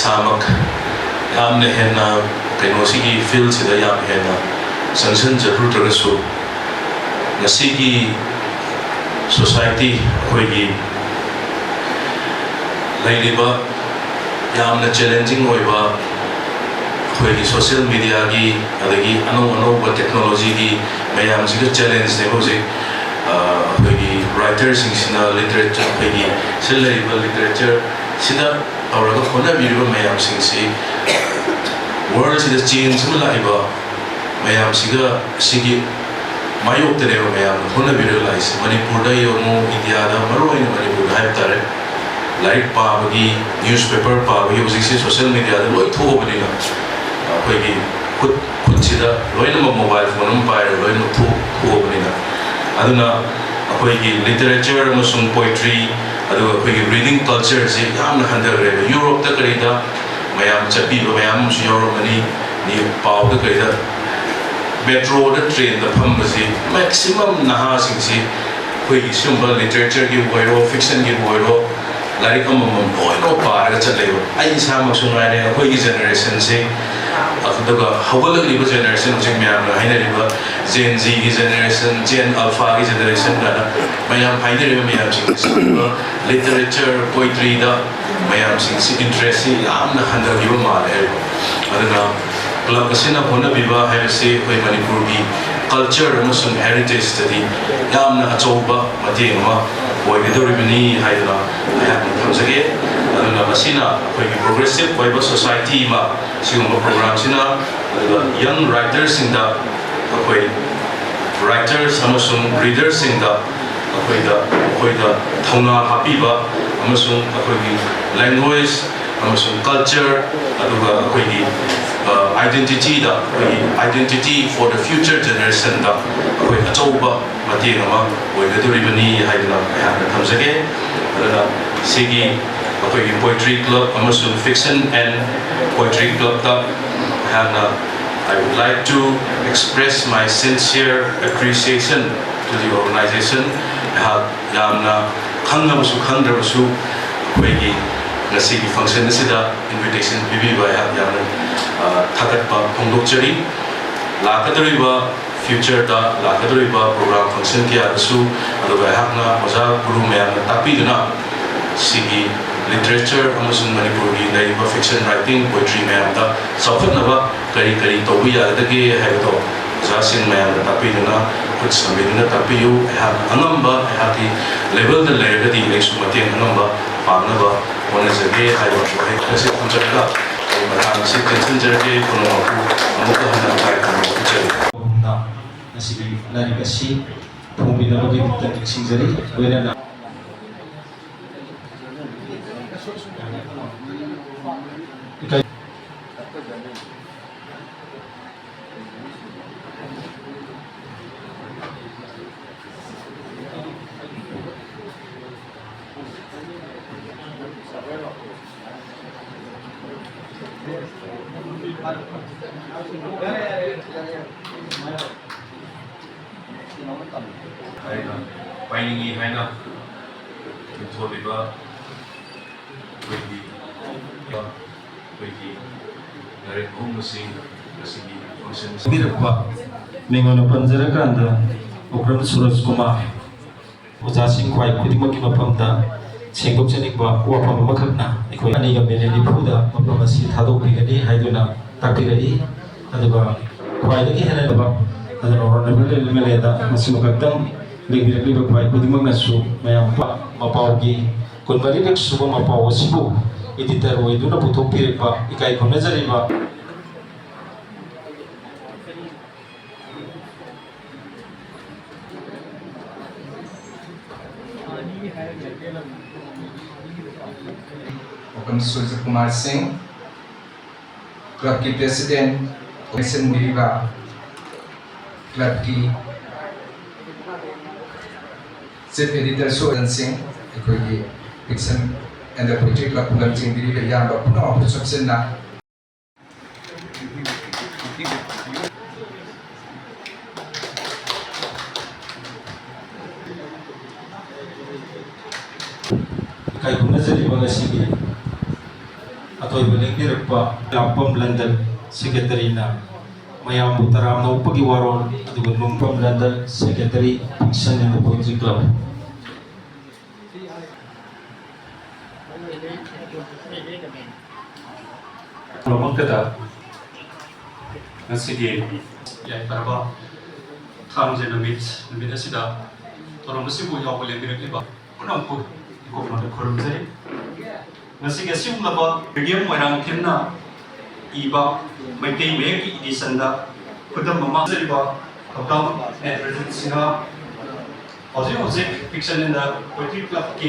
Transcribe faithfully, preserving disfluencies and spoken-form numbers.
ꯏꯁꯥꯃꯛ ꯌꯥꯝꯅ ꯍꯦꯟꯅ ꯀꯩꯅꯣꯁꯤꯒꯤ ꯐꯤꯜꯁꯤꯗ ꯌꯥꯝ ꯍꯦꯟꯅ ꯆꯪꯁꯤꯟꯖꯔꯨꯗ꯭ꯔꯒꯁꯨ, ꯉꯁꯤꯒꯤ ꯁꯣꯁꯥꯏꯇꯤ, ꯑꯩꯈꯣꯏꯒꯤ ꯂꯩꯔꯤꯕ ꯌꯥꯝꯅ ꯆꯦꯂꯦꯟꯖꯤꯡ ꯑꯣꯏꯕ ꯑꯩꯈꯣꯏꯒꯤ ꯁꯣꯁꯤꯌꯦꯜ ꯃꯦꯗꯤꯌꯥꯒꯤ, ꯑꯗꯒꯤ ꯑꯅꯧ ꯑꯅꯧꯕ ꯇꯦꯛꯅꯣꯂꯣꯖꯤꯒꯤ ꯃꯌꯥꯝꯁꯤꯒ ꯆꯦꯂꯦꯟꯖꯅꯦꯕ ꯍꯧꯖꯤꯛ, ꯑ, ꯑꯩꯈꯣꯏꯒꯤ ꯔꯥꯏꯇꯔꯁꯤꯡꯁꯤꯅ ꯂꯤꯇꯔꯦꯆꯔ, ꯑꯩꯈꯣꯏꯒꯤ ꯁꯤꯗ ꯂꯩꯔꯤꯕ ꯂꯤꯇꯔꯦꯆꯔꯁꯤꯗ ꯇꯧꯔꯒ ꯍꯣꯠꯅꯕꯤꯔꯤꯕ ꯃꯌꯥꯝꯁꯤꯡꯁꯤ, ꯋꯥꯔꯜꯁꯤꯗ ꯆꯦꯟꯖ ꯑꯃ ꯂꯥꯛꯏꯕ ꯃꯌꯥꯝꯁꯤꯒ, ꯁꯤꯒꯤ ꯃꯥꯌꯣꯛꯇꯅꯦꯕ ꯃꯌꯥꯝꯅ ꯍꯣꯠꯅꯕꯤꯔꯒ ꯂꯥꯛꯏꯁꯦ꯫ ꯃꯅꯤꯄꯨꯔꯗ ꯌꯦꯡꯉꯨ, ꯏꯟꯗꯤꯌꯥꯗ, ꯃꯔꯨ ꯑꯣꯏꯅ ꯃꯅꯤꯄꯨꯔꯗ ꯍꯥꯏꯕ ꯇꯥꯔꯦ, ꯂꯥꯏꯔꯤꯛ ꯄꯥꯕꯒꯤ, ꯅ꯭ꯌꯨꯁꯄꯦꯄꯔ ꯄꯥꯕꯒꯤ ꯍꯧꯖꯤꯛꯁꯦ ꯁꯣꯁꯤꯌꯦꯜ ꯃꯦꯗꯤꯌꯥꯗ ꯂꯣꯏ ꯊꯣꯛꯑꯕꯅꯤꯅ, ꯑꯩꯈꯣꯏꯒꯤ ꯈꯨꯠ, ꯈꯨꯠꯁꯤꯗ ꯂꯣꯏꯅꯃꯛ ꯃꯣꯕꯥꯏꯜ ꯐꯣꯟ ꯑꯃ ꯄꯥꯏꯔꯒ ꯂꯣꯏꯅꯃꯛ ꯊꯣꯛ-, ꯊꯣꯛꯑꯕꯅꯤꯅ꯫ ꯑꯗꯨꯅ ꯑꯩꯈꯣꯏꯒꯤ ꯂꯤꯇꯔꯦꯆꯔ ꯑꯃꯁꯨꯡ ꯄꯣꯏꯇ꯭ꯔꯤ, ꯑꯗꯨꯒ ꯑꯩꯈꯣꯏꯒꯤ ꯔꯤꯗꯤꯡ ꯀꯜꯆꯔꯁꯤ ꯌꯥꯝꯅ ꯍꯟꯊꯈ꯭ꯔꯦꯕ꯫ ꯌꯨꯔꯣꯞꯇ ꯀꯔꯤꯗ ꯃꯌꯥꯝ ꯆꯠꯄꯤꯕ ꯃꯌꯥꯝ ꯑꯃꯁꯨ ꯌꯥꯎꯔꯝꯒꯅꯤ꯫ ꯅꯤ-, ꯄꯥꯎꯗ ꯀꯔꯤꯗ, ꯃꯦꯇ꯭ꯔꯣꯗ, ꯇ꯭ꯔꯦꯟꯗ ꯐꯝꯕꯁꯤ ꯃꯦꯛꯁꯤꯃꯝ ꯅꯍꯥꯁꯤꯡꯁꯤ ꯑꯩꯈꯣꯏꯒꯤ ꯁꯤꯒꯨꯝꯕ ꯂꯤꯇꯔꯦꯆꯔꯒꯤꯕꯨ ꯑꯣꯏꯔꯣ, ꯐꯤꯛꯁꯟꯒꯤꯕꯨ ꯑꯣꯏꯔꯣ, ꯂꯥꯏꯔꯤꯛ ꯑꯃꯃꯝ ꯂꯣꯏꯅꯃꯛ ꯄꯥꯔꯒ ꯆꯠꯂꯦꯕ꯫ ꯑꯩ ꯏꯁꯥꯃꯛꯁꯨ ꯉꯥꯏꯔꯦ, ꯑꯩꯈꯣꯏꯒꯤ ꯖꯦꯅꯦꯔꯦꯁꯟꯁꯤ, ꯑꯗꯨꯒ ꯍꯧꯒꯠꯂꯛꯂꯤꯕ ꯖꯦꯅꯦꯔꯦꯁꯟ, ꯍꯧꯖꯤꯛ ꯃꯌꯥꯝꯅ ꯍꯥꯏꯅꯔꯤꯕ ꯖꯦꯟ ꯖꯤꯒꯤ ꯖꯦꯅꯦꯔꯦꯁꯟ, ꯖꯦꯟ ꯑꯜꯐꯥꯒꯤ ꯖꯦꯅꯦꯔꯦꯁꯟ ꯀꯥꯏꯅ ꯃꯌꯥꯝ ꯍꯥꯏꯅꯔꯤꯕ ꯃꯌꯥꯝꯁꯤꯡꯁꯤ ꯁꯤꯒꯨꯝꯕ ꯂꯤꯇꯔꯦꯆꯔ, ꯄꯣꯏꯇ꯭ꯔꯤꯗ ꯃꯌꯥꯝꯁꯤꯡꯁꯤ ꯏꯟꯇꯔꯦꯁꯁꯤ ꯌꯥꯝꯅ ꯍꯟꯊꯈꯤꯕ ꯃꯥꯜꯂꯦ ꯍꯥꯏꯕ꯫ ꯑꯗꯨꯅ ꯀ꯭ꯂꯕ ꯑꯁꯤꯅ ꯍꯣꯠꯅꯕꯤꯕ ꯍꯥꯏꯕꯁꯤ ꯑꯩꯈꯣꯏ ꯃꯅꯤꯄꯨꯔꯒꯤ ꯀꯜꯆꯔ ꯑꯃꯁꯨꯡ ꯍꯦꯔꯤꯇꯦꯖꯇꯗꯤ ꯌꯥꯝꯅ ꯑꯆꯧꯕ ꯃꯇꯦꯡ ꯑꯃ ꯑꯣꯏꯒꯗꯧꯔꯤꯕꯅꯤ ꯍꯥꯏꯗꯨꯅ ꯑꯩꯍꯥꯛꯅ ꯊꯝꯖꯒꯦ꯫ ꯑꯗꯨꯅ ꯃꯁꯤꯅ ꯑꯩꯈꯣꯏꯒꯤ ꯄ꯭ꯔꯣꯒ꯭ꯔꯦꯁꯤꯞ ꯑꯣꯏꯕ ꯁꯣꯁꯥꯏꯇꯤ ꯑꯃ, ꯁꯤꯒꯨꯝꯕ ꯄ꯭ꯔꯣꯒ꯭ꯔꯥꯝꯁꯤꯅ, ꯑꯗꯨꯒ ꯌꯪ ꯔꯥꯏꯇꯔꯁꯤꯡꯗ ꯑꯩꯈꯣꯏ ꯔꯥꯏꯇꯔꯁ ꯑꯃꯁꯨꯡ ꯔꯤꯗꯔꯁꯤꯡꯗ ꯑꯩꯈꯣꯏꯗ, ꯑꯩꯈꯣꯏꯗ ꯊꯧꯅꯥ ꯍꯥꯞꯄꯤꯕ ꯑꯃꯁꯨꯡ ꯑꯩꯈꯣꯏꯒꯤ ꯂꯦꯡꯒ꯭ꯋꯦꯖ ꯑꯃꯁꯨꯡ ꯀꯜꯆꯔ, ꯑꯗꯨꯒ ꯑꯩꯈꯣꯏꯒꯤ, ꯑ, ꯑꯥꯏꯗꯦꯟꯇꯤꯇꯤꯗ, ꯑꯩꯈꯣꯏꯒꯤ identity for the future generationꯗ ꯑꯩꯈꯣꯏ ꯑꯆꯧꯕ ꯃꯇꯦꯡ ꯑꯃ ꯑꯣꯏꯒꯗꯧꯔꯤꯕꯅꯤ ꯍꯥꯏꯗꯨꯅ ꯑꯩꯍꯥꯛꯅ ꯊꯝꯖꯒꯦ꯫ ꯑꯗꯨꯅ ꯁꯤꯒꯤ ꯑꯩꯈꯣꯏꯒꯤ poetry club ꯑꯃꯁꯨꯡ fiction and poetry clubꯇ ꯑꯩꯍꯥꯛꯅ, I would like to express my sincere appreciation to the organization꯫ ꯑꯩꯍꯥꯛ ꯌꯥꯝꯅ ꯈꯪꯉꯕꯁꯨ ꯈꯪꯗ꯭ꯔꯕꯁꯨ ꯑꯩꯈꯣꯏꯒꯤ ꯉꯁꯤꯒꯤ function ꯑꯁꯤꯗ invitation ꯄꯤꯕꯤꯕ ꯑꯩꯍꯥꯛ ꯌꯥꯝꯅ, ꯑ, ꯊꯥꯒꯠꯄ ꯐꯣꯡꯗꯣꯛꯆꯔꯤ꯫ ꯂꯥꯛꯀꯗꯧꯔꯤꯕ future-ꯗ ꯂꯥꯛꯀꯗꯧꯔꯤꯕ program function ꯀꯌꯥꯗꯁꯨ, ꯑꯗꯨꯒ ꯑꯩꯍꯥꯛꯅ ꯑꯣꯖꯥ ꯒꯨꯔꯨ ꯃꯌꯥꯝꯅ ꯇꯥꯛꯄꯤꯗꯨꯅ ꯁꯤꯒꯤ literature ꯑꯃꯁꯨꯡ ꯃꯅꯤꯄꯨꯔꯒꯤ ꯂꯩꯔꯤꯕ fiction writing, poetry ꯃꯌꯥꯝꯗ ꯆꯥꯎꯈꯠꯅꯕ ꯀꯔꯤ ꯀꯔꯤ ꯇꯧꯕ ꯌꯥꯒꯗꯒꯦ ꯍꯥꯏꯕꯗꯣ ꯑꯣꯖꯥꯁꯤꯡ ꯃꯌꯥꯝꯅ ꯇꯥꯛꯄꯤꯗꯨꯅ, ꯈꯨꯠ ꯁꯝꯕꯤꯗꯨꯅ ꯇꯥꯛꯄꯤꯌꯨ꯫ ꯑꯩꯍꯥꯛ ꯑꯉꯝꯕ, ꯑꯩꯍꯥꯛꯀꯤ level-ꯗ ꯂꯩꯔꯒꯗꯤ ꯑꯩꯁꯨ ꯃꯇꯦꯡ ꯑꯉꯝꯕ ꯄꯥꯡꯅꯕ ꯍꯣꯠꯅꯖꯒꯦ ꯍꯥꯏꯕ ꯋꯥꯍꯩ ꯑꯁꯤ ꯊꯝꯖꯔꯒ ꯑꯩ ꯃꯇꯥꯡ ꯑꯁꯤ ꯇꯦꯟꯁꯤꯟꯖꯔꯒꯦ꯫ ꯄꯨꯝꯅꯃꯛꯄꯨ ꯑꯃꯨꯛꯀ ꯍꯟꯅ ꯊꯥꯒꯠꯄ ꯐꯣꯡꯗꯣꯛꯆꯔꯤ꯫ ꯑꯍꯨꯝꯅ ꯉꯁꯤꯒꯤ ꯂꯥꯏꯔꯤꯛ ꯑꯁꯤ ꯐꯣꯡꯕꯤꯅꯕꯒꯤꯗꯃꯛꯇ ꯅꯤꯡꯁꯤꯡꯖꯔꯤ꯫ ꯂꯣꯏꯅꯅ ꯏꯀꯥꯏ ꯍꯥꯏꯅ ꯄꯥꯏꯅꯤꯡꯏ ꯍꯥꯏꯅ ꯂꯤꯡꯊꯣꯛꯂꯤꯕ ꯑꯩꯈꯣꯏꯒꯤ, ꯑꯩꯈꯣꯏꯒꯤ ꯂꯥꯏꯔꯤꯛ ꯑꯍꯨꯝ ꯑꯁꯤ ꯉꯁꯤꯒꯤ function ꯄꯤꯔꯛꯄ ꯃꯤꯡ ꯑꯣꯏꯅ ꯄꯟꯖꯔꯀꯥꯟꯗ ꯑꯣꯀ꯭ꯔꯝ ꯁꯨꯔꯖ ꯀꯨꯃꯥꯔ꯫ ꯑꯣꯖꯥꯁꯤꯡ ꯈ꯭ꯋꯥꯏ ꯈꯨꯗꯤꯡꯃꯛꯀꯤ ꯃꯐꯝꯗ ꯁꯦꯡꯗꯣꯛꯆꯅꯤꯡꯕ ꯋꯥꯐꯝ ꯑꯃꯈꯛꯅ, ꯑꯩꯈꯣꯏ ꯑꯅꯤꯒ ꯃꯤꯅꯤꯠ ꯅꯤꯐꯨꯗ ꯃꯐꯝ ꯑꯁꯤ ꯊꯥꯗꯣꯛꯄꯤꯒꯅꯤ ꯍꯥꯏꯗꯨꯅ ꯇꯥꯛꯄꯤꯔꯛꯏ꯫ ꯑꯗꯨꯒ ꯈ꯭ꯋꯥꯏꯗꯒꯤ ꯍꯦꯟꯅ ꯂꯩꯕ, ꯑꯗꯨꯅ Honourable M L A-ꯗ ꯃꯁꯤꯃ ꯈꯛꯇꯪ ꯂꯦꯡꯕꯤꯔꯛꯂꯤꯕ ꯈ꯭ꯋꯥꯏ ꯈꯨꯗꯤꯡꯃꯛꯅꯁꯨ ꯃꯌꯥꯝ ꯄ-, ꯃꯄꯥꯎꯒꯤ ꯀꯨꯟꯃꯔꯤꯔꯛ ꯁꯨꯕ ꯃꯄꯥꯎ ꯑꯁꯤꯕꯨ editor ꯑꯣꯏꯗꯨꯅ ꯄꯨꯊꯣꯛꯄꯤꯔꯛꯄ ꯏꯀꯥꯏ ꯈꯨꯝꯅꯖꯔꯤꯕ ꯑꯣꯀ꯭ꯔꯝ ꯁꯨꯔꯖ ꯀꯨꯃꯥꯔ ꯁꯤꯡ, club-ꯀꯤ president, ꯂꯣꯏꯁꯤꯟꯕꯤꯔꯤꯕ club-ꯀꯤ chief editor ꯁꯨꯔꯖꯟ ꯁꯤꯡ, ꯑꯩꯈꯣꯏꯒꯤ fiction and poetry club ꯄꯨꯂꯞ ꯆꯤꯡꯕꯤꯔꯤꯕ ꯏꯌꯥꯝꯕ ꯄꯨꯝꯅꯃꯛꯄꯨ ꯆꯨꯞꯁꯤꯟꯅ ꯏꯀꯥꯏ ꯈꯨꯝꯅꯖꯔꯤꯕ ꯉꯁꯤꯒꯤ ꯑꯊꯣꯏꯕ ꯂꯦꯡꯕꯤꯔꯛꯄ ꯂꯥꯛꯄꯝ ꯂꯟꯗꯟ ꯁꯦꯀ꯭ꯔꯦꯇꯔꯤꯅ ꯃꯌꯥꯝꯕꯨ ꯇꯔꯥꯝꯅ ꯑꯣꯛꯄꯒꯤ ꯋꯥꯔꯣꯜ ꯑꯗꯨꯒ ꯂꯨꯝꯐꯝ London secretary fiction and poetry club. ꯃꯔꯛꯇꯗ ꯉꯁꯤꯒꯤ ꯌꯥꯏꯐꯔꯕ ꯊꯥꯡꯖ ꯅꯨꯃꯤꯠ, ꯅꯨꯃꯤꯠ ꯑꯁꯤꯗ ꯊꯧꯔꯝ ꯑꯁꯤꯕꯨ ꯌꯥꯎꯕ ꯂꯦꯡꯕꯤꯔꯛꯂꯤꯕ ꯄꯨꯝꯅꯃꯛꯄꯨ ꯏꯀꯣꯛ ꯃꯊꯛ ꯈꯨꯔꯨꯝꯖꯔꯤ꯫ ꯉꯁꯤꯒꯤ ꯑꯁꯤꯒꯨꯝꯂꯕ ꯔꯦꯗꯤꯌꯝ ꯃꯣꯏꯔꯥꯡꯊꯦꯝꯅ ꯏꯕ ꯃꯩꯇꯩ ꯃꯌꯦꯛꯀꯤ ꯏꯗꯤꯁꯟꯗ ꯈꯨꯗꯝ ꯑꯃ ꯍꯥꯏꯖꯔꯤꯕ ꯊꯧꯗꯥꯝ ꯑꯦꯟ ꯔꯖꯤꯠ ꯁꯤꯡꯍ ꯍꯧꯖꯤꯛ ꯍꯧꯖꯤꯛ ꯐꯤꯛꯁꯟ ꯑꯦꯟ ꯄꯣꯏꯇ꯭ꯔꯤ ꯀ꯭ꯂꯕꯀꯤ